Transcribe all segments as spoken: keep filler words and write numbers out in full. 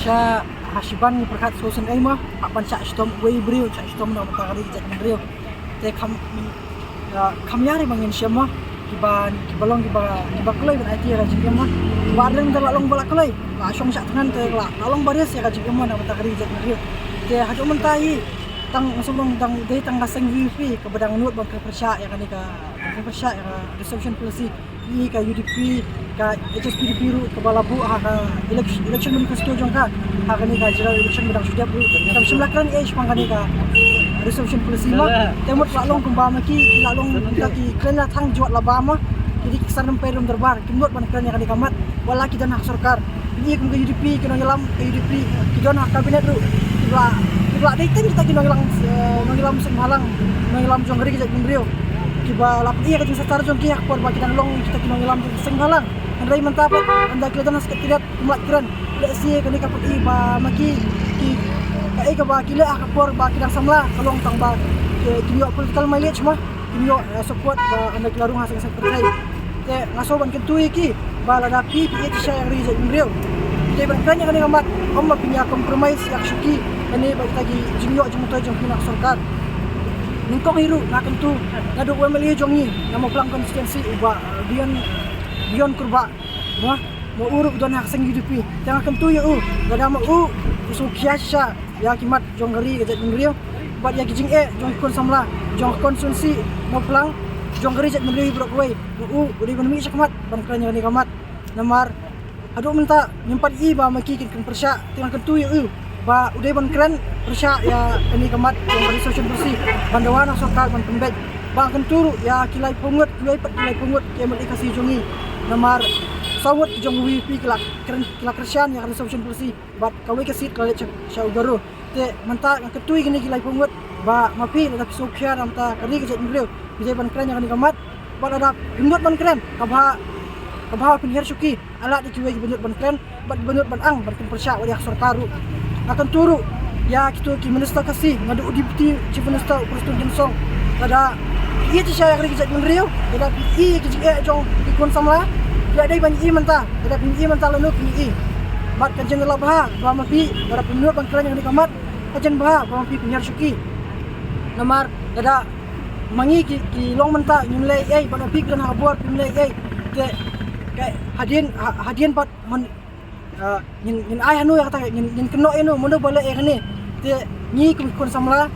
Ha shiban ngi pyrkhat sngewsih ei mo, hap ban shah shitom uwei u briew, shah shitom na ka bynta ka ri ka jaitbynriew. Te kham, ah, kham ïar ba ngin shem mo, kiba, kiba long kiba, kiba kloi ban aiti ïa ka jingim mo. Ba ardeng te la long ba la kloi, la shong shah thngan te la, la long ba ris ïa ka jingim mo na ka bynta ka ri ka jaitbynriew. Te haduh mynta hi tang sngewlong tang dei tang ka seng VPP kaba dang nud ban pyrshah ïa kane ka, ban pyrshah ïa ka reservation policy. Ïa ka UDP, ka HSPDP ruh kaba la buh ha ka election, election manifesto jong ka ha kane ka general election ba dang shu dep ruh. Kam shym la kren ei shaphang kane ka reservation policy mo. Te mut la long kumba ma ki, ki la long ka ki kren la thang jwat la ba mo. Ki dei ki sar nang pei rum darbar, kim nud ban kren ïa kane ka mat. Wat la ki don ha sorkar. Ngi kum ka UDP, ki nongïalam ka UDP ki don ha cabinet ruh, ki ba, ki ba dei teng kita ki nongïalam, eh, nongïalam seng bhalang, nongïalam jong ka ri ka jaitbynriew. Kiba la pynïaid ka jingsatar jong ki ha ka por ba ki dang long kita ki nongïalam jong seng bhalang. Hynrei mynta pat ynda ki la don ha secretariat kim lah kren. Lehse kane ka pynïaid ba ma ki, ki, kaei kaba ki leh ha ka por ba ki dang samla ka long tang ba ki, ki ïoh political mileage mo. Kin ïoh, eh, support ba ynda ki la rung ha seng saiñ pyrthei. Te nga sngew ban kyntu ïa ki ba lada phi phi ïeit shisha ïa ka ri jaitbynriew, phi dei ban kren ïa kane ka mat, ym ba phin ïa compromise ïa ka shuki kane ba kita ki jingïoh jingmyntoi jong phi na ka sorkar. Nyngkong hi ruh nga kyntu, naduh u MLA jong ngi na Mawphlang constituency u Bah, eh, Dion, Dion Kurbah, mo, ma u ruh u don ha ka seng UDP. Te nga kyntu ïa u, lada ma u u sngewkhia shisha ïa ki mat jong ka ri ka jaitbynriew bad ïa ki jingeh jong ki khun samla jong ka constituency Mawphlang, jong ka ri jaitbynriew hi baroh kawei, ma u u dei ban mih sha khmat ban kren ïa kane ka mat. Namar haduh mynta ngim pat i ba ma ki kin, kin pyrshah. Te nga kyntu ïa u ba u dei ban kren pyrshah ïa kane ka mat jong ka reservation policy ban dawa na sorkar ban pynbeit. Ba nga kyntu ruh ïa ki laiphew ngut, kiwei pat ki laiphew ngut ki MLA Khasi jong ngi. Namar saw ngut ki jong ka VPP ki la kren, ki la kyrshan ïa ka reservation policy bad kawei ka seat ka la leit sha, sha u Garo. Te mynta nga kyntu ïa kine ki laiphew ngut ba ma phi lada phi sngewkhia na ka bynta ka ri ka jaitbynriew, phi dei ban kren ïa kane ka mat. Bad lada phim nud ban kren, ka bha, ka bha phin hiar shuki. Ala da kiwei kiba nud ban kren bad kiba nud ban ang ban pynpyrshah wat ïa ka sorkar ruh. Nga kyntu ruh ïa kito ki minister Khasi, naduh u Deputy Chief Minister u Prestone Tynsong, lada phi ïeit shisha ïa ka ri ka jaitbynriew, lada phi i ïa ki jingeh jong ki khun samla, phi la dei ban i mynta. Lada phim i mynta lano phin i. Bad ka jingla bha ba ma phi, lada phim nud ban kren ïa kane ka mat, ka jingbha ba ma phi phin hiar shuki. Namar lada ma ngi ki, ki long mynta ngim leh ei, bad ma phi phi don ha ka bor phim leh ei. Te ka hadien, ha, hadien pat man, ah, ngin, ngin ai hano ïa kata, ngin, ngin kynnoh ïano mano ba leh ïa kane. Te ngi kum ki khun samla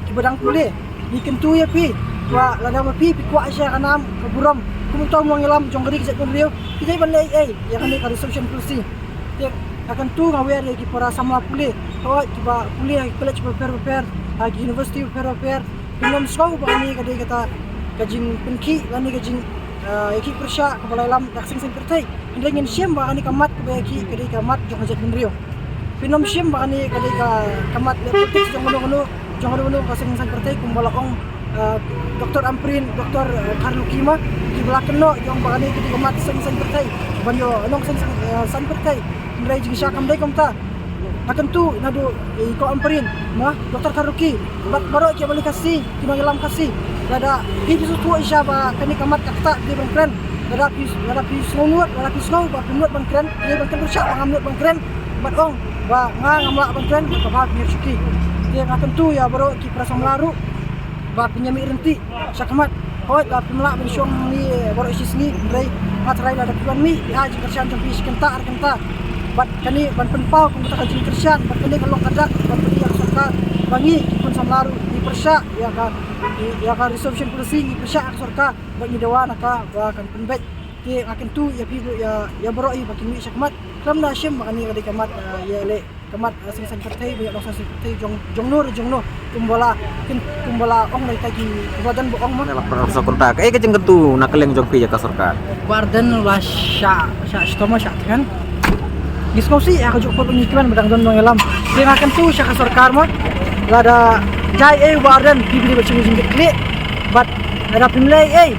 kiba dang pule, ngi kyntu ïa phi ba lada ma phi phi kwah sha ka nam ka burom kum uto u nongïalam jong ka ri ka jaitbynriew, phi dei ban leh ei ei ïa kane ka reservation policy. Te nga kyntu, nga wer ïa ki para samla pule, hooid, kiba pule ha ki college bapher bapher, ha ki university bapher bapher, phin ym sngew ba kane ka dei kata ka jingpynkhih lane ka jing, ah, ïakhih pyrshah kaba la ïalam da ka seng saiñ pyrthei. Hynrei ngin shim ba kane ka mat kaba ïakhih ka dei ka mat jong ka jaitbynriew. Phin ym shim ba kane ka dei ka, ka mat leh politics jong kano kano, jong kano kano ka seng saiñ pyrthei, kumba la ong, ah, Doctor Ampareen, Doctor, ah, Kharlukhi ma, kiba la kynnoh ïa ong ba kane ka dei ka mat seng saiñ pyrthei ban ïoh nong seng saiñ, ah, saiñ pyrthei. Hynrei jingshisha kam dei kumta. Nga kyntu naduh i Kong Ampareen, ma, Doctor Kharlukhi bad baroh ki MLA Khasi, ki nongïalam Khasi, lada phi phi sngewthuh shisha ba kane ka mat ka ktah, phi dei ban kren. Lada phi, lada phi sngew nud, lada phi sngew ba phim nud ban kren, phi dei ban kren pyrshah, ba ngam nud ban kren bad ong ba nga ngam lah ban kren, bad ka bha phin hiar shuki. Te nga kyntu ïa baroh ki para samla ruh ba phin ïa mih ryntih sha khmat. Hooid, ba phim lah ban shong hangne baroh shi sngi, hynrei nga tharai lada phi wan mih, phi ai jingkyrshan jong phi shi kynta ar kynta, bad kane ban pynpaw kum kata ka jingkyrshan, bad kane ka long ka dak ban pyni ïa ka sorkar ba ngi ki khun samla ruh ngi pyrshah ïa ka, ïa ka reservation policy, ngi pyrshah ïa ka sorkar bad ngi dawa na ka ba kan pynbeit. Te nga kyntu ïa phi, ïa, ïa baroh hi ba kin mih sha khmat. Khlem da shim ba kane ka dei ka mat, eh, ïaleh, ka mat, eh, seng saiñ pyrthei, ba ïa long seng saiñ pyrthei jong, jong no re jong no. Kumba la, kin, kumba la ong da kita ki, kumba don ba ong ma. Ïa la pynrap sa kontak. Kaei ka jingkyntu na ka liang jong phi ïa ka sorkar? Bah Ardent la shah, shah shitom, shah thngan. Ngi sngewsih ïa kajuh ka por ba ngi kmen ba dang don nongïalam. Te nga kyntu sha ka sorkar ma, lada jia ei ei u Bah Ardent, phi phi dei ban shim ka jingkitkhlieh. Bad lada phim leh ei ei,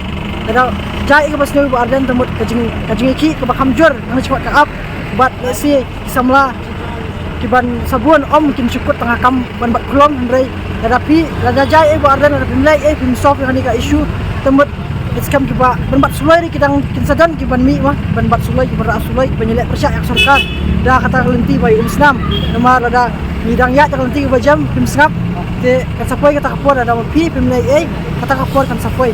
lada jia ei ei kaba sniew u Bah Ardent, te mut ka jing, ka jingïakhih kaba kham jur nang shakhmat ka ap. Bad lehse ki samla kiban sa bun ym kin shu kut tang ha kam ban bat khlong, hynrei lada phi, lada jia ei ei u Bah Ardent, lada phim leh ei ei, phim solve ïa kane ka issue, te mut Skhem kiba ban bat suloi ri ki dang kin sa don kiban mih ma, ban bat suloi, kiban rah suloi, kiban ïaleh pyrshah ïa ka sorkar da kata ka lynti ba ïoh umsnam. Namar lada ngi dang ïaid da ka lynti kaba jem, kim sngap, te kan sa poi kata ka por, lada ma phi phim leh ei, kata ka por kan sa poi.